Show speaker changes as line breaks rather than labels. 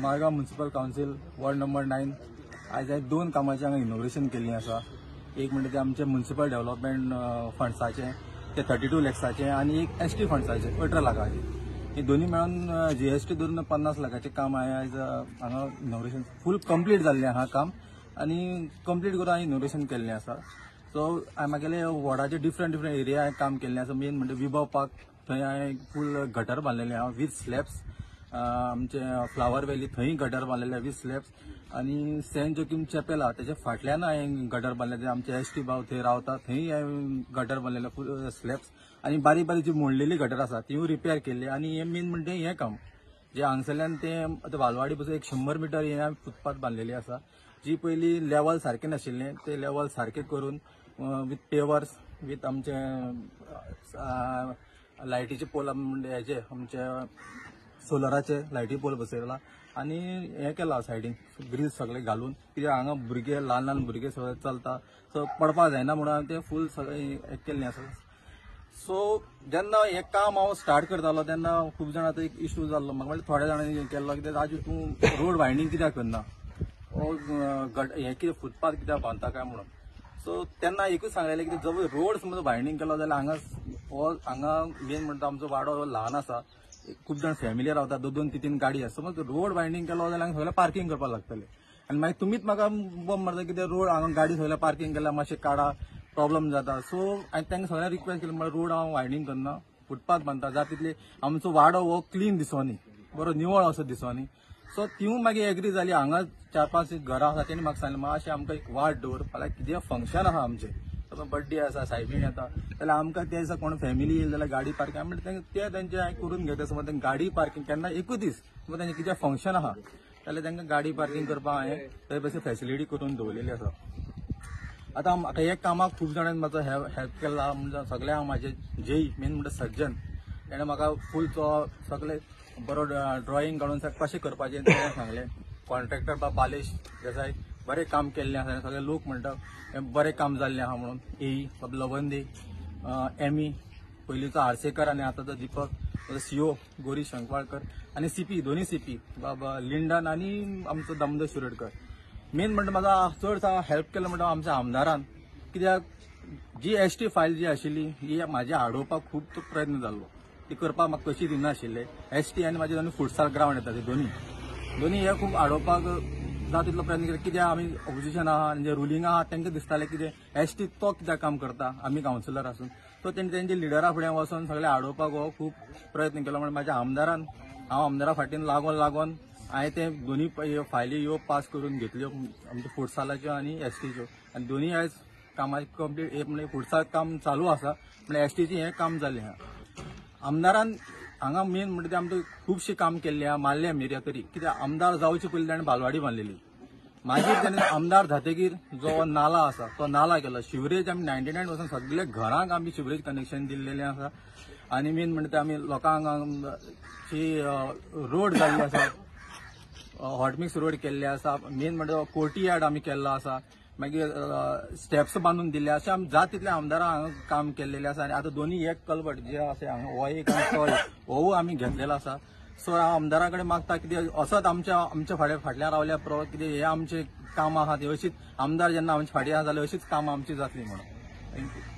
Margao municipal council ward number 9 आयज हांवें दोन कामाचें हांगा इनॉग्रेशन केल्लें आसा. एक म्हणटा तें आमचें म्युनिसिपल डेव्हलपमेंट फंड्साचें ते 32 लॅक्साचें आनी एक एस टी फंड्साचें 18 लाखाचें. हे दोन्ही मेळून जीएसटी धरून 50 लाखाचें काम हांवें आयज हांगा इनॉग्रेशन फूल कंप्लीट जाल्लें आहा काम आनी कंप्लीट करून हांवें इनॉग्रेशन केल्लें आसा. सो हांवें म्हागेले वॉर्डाचे डिफरंट डिफरंट एरिया हांवें काम केल्लें आसा. मेन म्हणजे विभव पार्क, थंय हांवें फूल गटर बांदलेलें आहा विथ स्लॅब्स. आमचे फ्लावर व्हॅली, थंय गटर बांदलेले विथ स्लॅब्स. आनी सेंट जोकीम चॅपेल आहा, तेच्या फाटल्यान हांवें गटर बांदलें. आमचे एस टी भाव थंय रावता, थंय हांवें गटर बांदलेले फूल स्लॅब्स आनी बारीक बारीक जी मोडलेली गटर आसा तिवूय रिपेर केल्ली. आनी हें मेन म्हणजे हें काम जे हांगसरल्यान ते आतां वालवाडी पसून एक 100 मिटर हें फुटपाथ बांदलेली आसा, जी पयलीं लेवल सारकें नाशिल्लें ते लेवल सारकें करून विथ पेवर्स विथ आमचे लायटीचे पोल, म्हणजे हेजे आमचे सोलराचे लायटी पोल बसयला आनी हें केलां सायडीन ग्रील सगळे घालून, कित्याक हांगा भुरगे, ल्हान ल्हान भुरगे सगळे चलता, सो पडपा जायना म्हणून ते फूल सगळें हें केल्लें आसा. सो जेन्ना हें काम हांव स्टार्ट करतालो तेन्ना खूब जाणां एक इशू जाल्लो म्हाका. म्हणल्यार थोड्या जाणांनी केल्लो कित्याक, राजू तूं रोड वायंडींग कित्याक करना, हें कितें फुटपाथ कित्याक बांदता काय म्हणून. सो तेन्ना एकूच सांगलेलें की जर रोड समज वायंडींग केलो जाल्यार हांगा हो हांगा मेन म्हणटा आमचो वाडो ल्हान आसा, खूब जाण फॅमिली रावता, दोन दोन तीन तीन गाडी आसा. समज रोड वायंडींग केलो जाल्यार हांगा सगळें पार्किंग करपाक लागतलें आनी मागीर तुमीच म्हाका बॉम्ब मारता कितें रोड हांगा गाडी सगळें पार्किंग केल्यार मातशें काडा, प्रॉब्लम जाता. सो हांवें तांकां सगळ्यांक रिक्वेस्ट केली, म्हळ्यार रोड हांव वायंडींग करना, फुटपाथ बांदता, जाता तितले आमचो वाडो हो क्लीन दिसोनी, बरो निवळ असो दिसोनी. सो तिवूय मागीर एग्री जाली. हांगा 4-5 घरां आसा, तेणी म्हाका सांगलें मातशें आमकां एक वाट दवर, फाल्यां कितें फंक्शन आहा आमचें, बड्डे आसा, सायबीण येता जाल्यार आमकां ते दिसा कोण फॅमिली येयली जाल्यार गाडी पार्किंग. म्हणटा ते तेंचे हांवें करून घेता. समज तांकां गाडी पार्किंग केन्ना एकूच दीस समज तेंचें कितें फंक्शन आहा जाल्यार तांकां गाडी पार्किंग करपाक हांवें थंय बसी फेसिलिटी करून दवरलेली आसा. आतां म्हाका हे कामाक खूब जाणांनी म्हाजो हेल्प केला. म्हणजे सगळे हांव म्हाजे जेई मेन म्हणटा सज्जन, तेणें म्हाका फूल तो सगळे बरो ड्रॉइंग काडून कशें करपाचें तें सांगलें. कॉन्ट्रॅक्टर बाब बालेश देसाय बरें काम केल्लें आसा, सगळे लोक म्हणटा बरें काम जाल्लें आहा म्हणून. एई बाब लवंदे, एमी पयलींचो आर्सेकर आनी आतांचो दीपक, सीओ गोरी शंकवाळकर आनी सीपी, दोन्ही सीपी बाब लिंडन आनी आमचो दामोदर शिरोडकर. मेन म्हणटा म्हाका चड हेल्प केलो म्हणटा आमच्या आमदारान, कित्याक जी एस टी फायल जी आशिल्ली ही म्हाजी हाडोवपाक खूब प्रयत्न जाल्लो, ती करपाक म्हाका कशी दिनाशिल्ले. एस टी आनी म्हाजे दोनी फुटसाल ग्रावंड येता ते दोनी दोनी हे खूब हाडोवपाक जाता तितलो प्रयत्न केलो, कित्याक आमी ऑपोजिशन आहा आनी जे रुलींग आहा तांकां दिसतालें कितें एस टी तो कित्याक काम करता आमी कावन्सिलर आसून. सो तेणी तेंच्या लिडरा फुडें वचोन सगळें हाडोवपाक हो खूब प्रयत्न केलो. म्हणून म्हाज्या आमदारान, हांव आमदारा फाटीन लागोन लागोन हांवें ते दोनी फायली ह्यो पास करून घेतल्यो, आमच्या फुटसालाच्यो आनी एस टीच्यो. आनी दोनी आयज कामाची कंप्लीट, म्हणजे फुटसाल काम चालू आसा, म्हणजे एस टीचें हें काम जाल्लें आहा. आमदारान हांगा मेन म्हणटा तें आमकां खुबशें काम केल्लें आहा माल्ल्या एरिया तरी, कित्याक आमदार जावचे पयलीं ताणें बालवाडी बांदलेली, मागीर ताणें आमदार जातकीर जो नाला आसा तो नाला केलो. शिवरेज आमी 99% सगल्या घरांक आमी शिवरेज कनेक्शन दिल्लेलें आसा. आनी मेन म्हणटा तें आमी लोकांक जी रोड जाल्ली आसा, हॉटमिक्स रोड केल्ले आसा, मेन म्हणटा कोर्टी यार्ड आमी केल्लो आसा, मागीर स्टेप्स बांदून दिल्ले अशें आमी जात तितले आमदारां हांगा काम केल्लेले आसा. आनी आतां दोनी एक कलवट जे आसा हांगा हो एक आनी तो एक होवूय आमी घेतलेलो आसा. सो हांव आमदारा कडेन मागता कितें असोच आमच्या आमच्या फाटल्या फाटल्यान रावल्या पुरो, कितें हे आमचें कामां आहा ती अशीच आमदार जेन्ना आमच्या फाटीं आसा जाल्यार अशीच कामां आमची जातली म्हणून. Thank you.